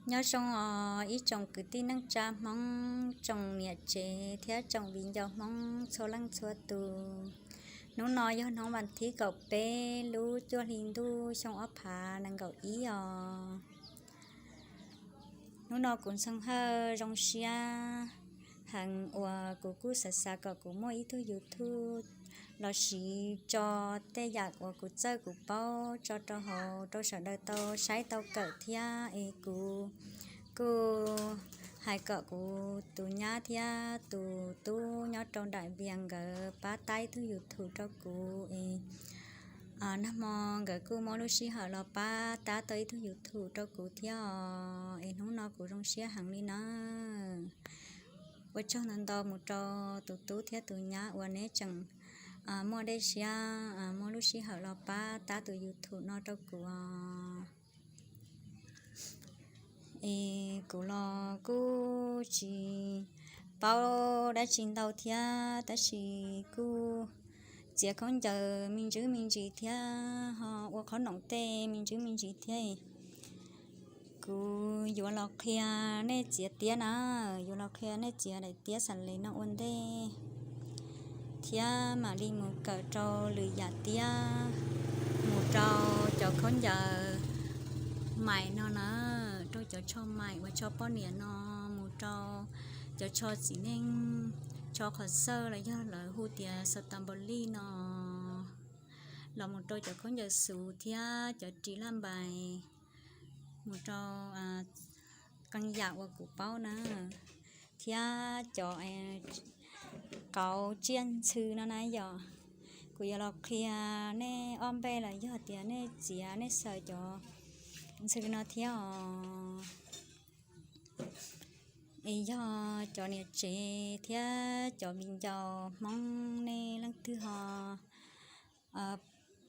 Nyob zoo os ib tsoom kwv tij neej tsa Hmoob, tsoom niam tsev thiab tsoom viv ncaus Hmoob txhua leej txhua tus. Hnub no yog hnub vas thib kaum peb lub cuaj hli ntuj xyoo ob phav nees nkaum ib os. Hnub no kuv Ntxhoo Hawj zoo siab heev uas kuv kuj xav xav kom kuv muaj ib tug YouTube los siv tso tej yam uas kuv txawj kuv paub tso rau hauv rau sawv daws tau saib tau kawm thiab es kuv kuj hais kom kuv tus nyab thiab tus tub nyob rau nram Vias nkawd pab tab ib tug YouTube rau kuv es nag hmo nkawd kuj muab lub sij hawm los pab tab tau ib tug YouTube rau kuv thiab os. Es hnub no kuv zoo siab heev li na. Ua tsaug ntau ntau mus rau tus tub thiab tus nyab uas neb tseem muaj dej siab muaj lub sij hawm los pab tab tus YouTube no rau kuv os. Es kuv los kuj tsis paub dab tsi ntau thiab tab sis kuj txiav khaub ncaws me ntsis me ntsis thiab ho ua qhob noom tej me ntsis me ntsis thiab. Kuv yuav los qhia nej txiav tiab na, yuav los qhia nej txiav daim tiab xas les no ua ntej thiab mam li mus kawm rau lwm yam tiab, mus rau cov khaub ncaws mais no na, rau cov tsho mais uas tsho poj niam no, mus rau cov tsho txiv neej, tsho qhov xawj los yog lawv hu tias xaus tas npaus lij no, los mus rau cov khaub ncaws xuv thiab cov ris laj npais, mus rau qee yam uas kuv paub na, thiab cov qauv tsiaj ntxhw no na yom. Kuv yuav los qhia nej ob npe los yog tias nej txiav nej xaws cov ntxhw no thiab os. Es yog cov niam tsev thiab cov viv ncaus Hmoob nej leej twg ho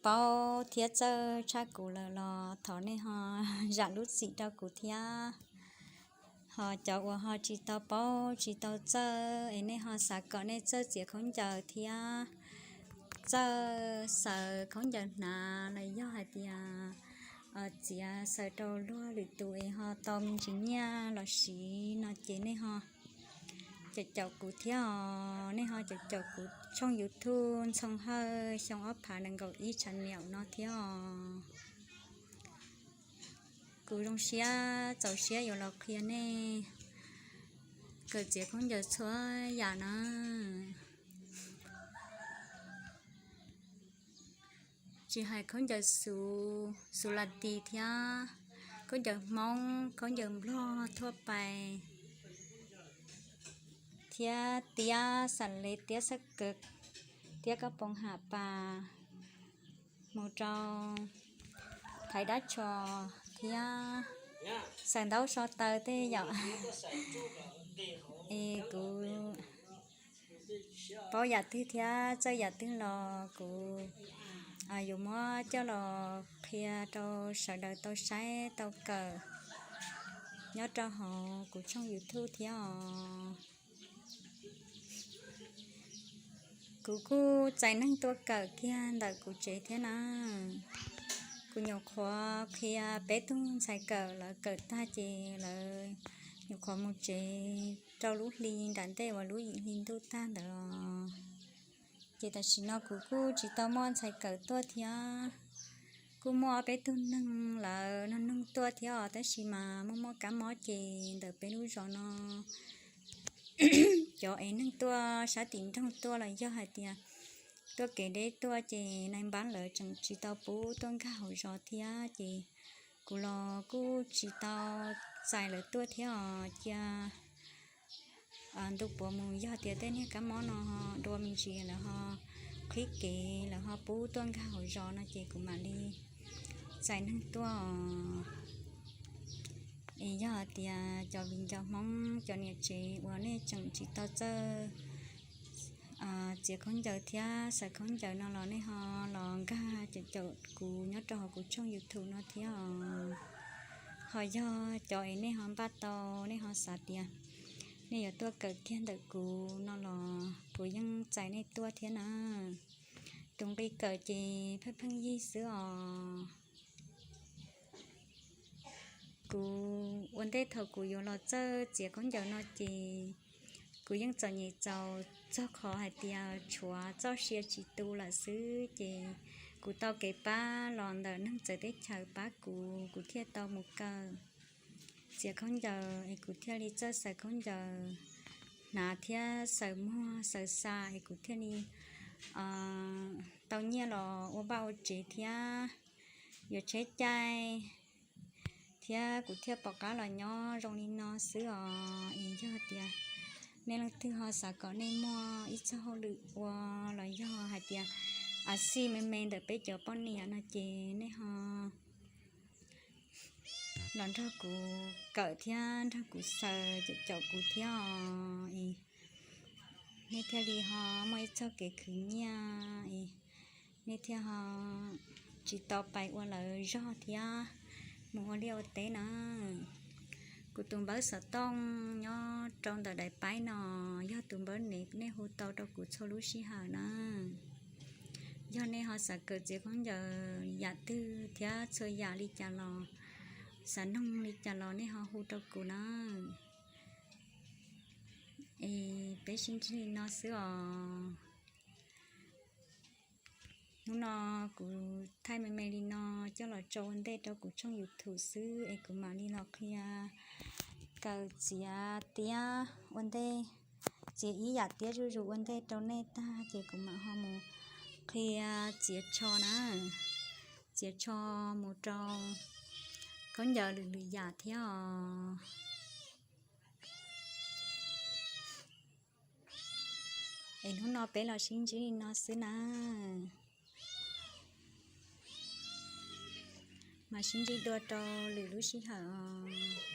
paub thiab txawj tshaj kuv lawm los thov nej ho zam lub txim rau kuv thiab. Ho cov uas ho tsis tau paub tsis tau txawj es nej ho xav kom nej txawj txiav khaub ncaws thiab txawj xaws khaub ncaws hnav los yog hais tias txiav xaws rau luag lwm tus es ho tau me ntsis nyiaj los siv no ces nej ho caum caum kuv thiab os. Nej ho caum caum kuv tshooj YouTube Ntxhoo Hawj xyoo ob phav nees nkaum ib channel no thiab os. Kuv zoo siab txaus siab yuav los qhia nej kawm txiav khaub ncaws txhua yam na. Tsis hais khaub ncaws xuv, xuv las tis thiab khaub ncaws Hmoob, khaub ncaws Nplog thuaj pais, thiab tiab xas les, tiab xab kawg, tiab kab poos ham pas, mus rau thaiv dab tsho thiab xaws ntaub so taw tej yom. Es kuv paub yam twg thiab txawj yam twg los kuv yuav muab coj los qhia rau sawv daws tau saib tau kawm nyob rau hauv kuv tshooj YouTube thiab os. Kuv kuj txais neeg tuaj kawm kiag ntawm kuv tsev thiab na. Kuv nyuam qhuav qhia peb tug ntxhais kawm, lawv kawm tag ces lawv nyuam qhuav mus tsev rau lub hli nram ntej uas lub yim hli ntuj tag ntawd los. Ces tam sim no kuv kuj tsis tau muaj ntxhais kawm tuaj thiab. Kuj muaj ob peb tug neeg lawv nug nug tuaj thiab os, tab sis mas muaj muaj kab mob ces ntawm peb lub zos no cov es neeg tuaj sab tim nroog tuaj los yog hais tias tuaj kev deb tuaj ces nais npab lawv tseem tsis tau pub tuaj nkag hauv zos thiab ces kuv los kuj tsis tau txais lawv tuaj thiab os. Cia ntu puav mus yog tias tej niag kab mob no dua me ntsis lawv ho qhib kev lawv ho pub tuaj nkag hauv zos no ces kuv mam li txais neeg tuaj os. Es yog tias cov viv ncaus Hmoob cov niam tsev uas nej tseem tsis tau txawj txiav khaub ncaws thiab xaws khaub ncaws no los nej ho los nkag caum caum kuv nyob rau hauv kuv tshooj YouTube no thiab os. Ho yog cov es nej ho npaj tau, nej ho xav tias nej yuav tuaj kawm kiag ntawm kuv no los kuv yeej txais nej tuaj thiab na. Tus nqi kawm ces pheej pheej yig xwb os. Kuv Ua ntej thaum kuv yuav los txawj txiav khaub ncaws no ces kuv yeej txom nyem txaus txog qhov hais tias tshuav txoj sia tsis tu lawm xwb, ces kuv tau kev pab los ntawm neeg txawv teb chaws pab kuv, kuv thiaj tau mus kawm txiav khaub ncaws es kuv thiaj li txawj xaws khaub ncaws hnav thiab xaws muag xaws xa es kuv thiaj li tau nyiaj los ua vaj ua tsev thiab yuav tsheb caij thiab kuv thiaj pom qab los nyob zoo li no xwb os. Es yog tias nej leej twg ho xav kom nej muaj ib txoj hauj lwm ua los yog hais tias a xij me me ntawm peb cov poj niam no ces nej ho los nrog kuv kawm thiab nrog kuv xaws caum kuv thiab os. Nej thiaj li ho muaj ib txoj kev khwv nyiaj es nej thiaj ho tsis tau pais ua lawv zog thiab mus ua liaj ua teb na. Kuv tus npawb xov tooj nyob rau ntawm daim paib no, yog tus npawb nev nej hu tau rau kuv txhua lub sij hawm na. Yog nej ho xav kawm txiav khaub ncaws yam twg thiab txhua yam li cas los, xav noog li cas los nej ho hu rau kuv na. Es peb sib ntsib li no xwb os. Hnub no kuv thaij me me li no coj los tso ua ntej rau kuv tshooj YouTube xwb es kuv mam li los qhia kawm txiav tiab ua ntej, txiav ib yam tiab zuj zus ua ntej rau nej tag ces kuv mam ho mus qhia txiav tsho na, txiav tsho mus rau khaub ncaws lwm lwm yam thiab os. Es hnub no peb los sib ntsib li no xwb na, mas sib ntsib dua rau lwm lub sij hawm os.